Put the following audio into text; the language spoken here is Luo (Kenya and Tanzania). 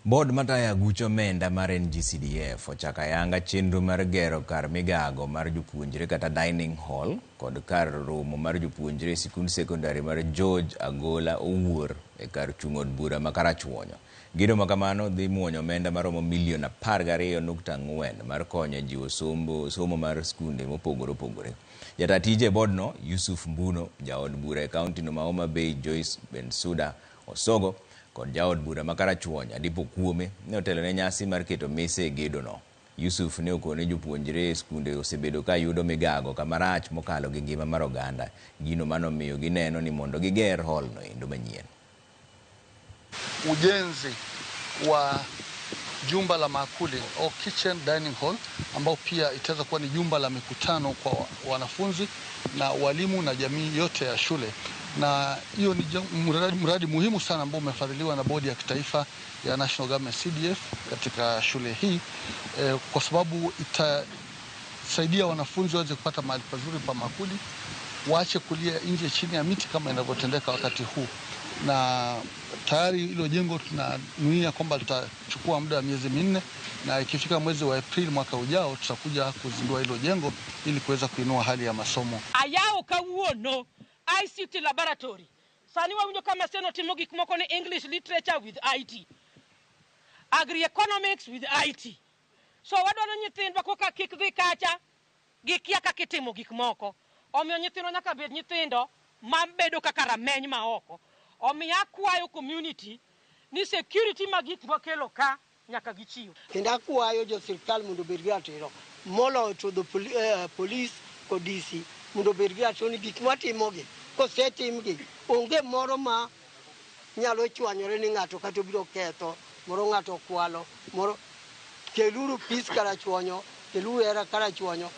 Board matayo aguch omenda mar NGCDF ochako ayanga chenro mar gero kar migago mar jopuonjre kata dining hall kod kar romo mar jopuonjre e sikund sekondari mar George Agola Owuor e kar chung' od bura ma Karachuonyo. Gedo ma kamano dhi muonyo omenda maromo milion 12.4 mar konyo e jiwo somo mar skunde mopogore opogore. Jata tije e board no, Yusuf Mbuno, jaod bura e kaunti no ma Homa Bay Joyce Bensuda Osogo kod jaod bura ma Karachuonyo Adipo Kuome ne otelo ne nyasi mar keto mise e gedo no. Yusuf ne okone jopuonjre e skunde osebedo ka yudo migago kama rach mokalo gi ngima mar oganda, gino manomiyo gineno ni mondo giger hall no endo manyien. Ujenzi wa jumba la maakuli au kitchen dining hall ambao pia itaweza kuwa ni jumba la mikutano kwa wanafunzi na walimu na jamii yote ya shule, na hiyo ni mradi muhimu sana ambao umefadhiliwa na bodi ya kitaifa ya National Government CDF katika shule hii kwa sababu itasaidia wanafunzi waweze kupata mahali pazuri pa maakuli, waache kulia nje chini ya miti kama inavyotendeka wakati huu. Na tayari hilo jengo tunanuia kwamba litachukua muda wa miezi 4, na ikifika mwezi wa Aprili mwaka ujao tutakuja kuzindua hilo jengo ili kuweza kuinua hali ya masomo. Ayawo kawuono ICT laboratory. Sani wawinjo ka Maseno timo gik moko ni English literature with IT, agri-economics with IT. So wadwaro nyithindwa koka kik dhi kacha gikia kaka itimo gik moko. Omiyo nyithindwa nyaka bed nyithindo mabedo kaka rameny ma oko. Omiyo akwayo community ni security mag gik mwakelo ka nyaka gichiw. Kendo akwayo jo sirkal mondo obed gi ratiro moloyo to the police kod DC mondo obed gi ratiro ni gik mwatimogi kosetimgi onge moro ma nyalo chwanyore ni ng'ato kata obiro ketho moro, ng'ato okwalo moro. Keluru peace Karachuonyo, keluru hera Karachuonyo.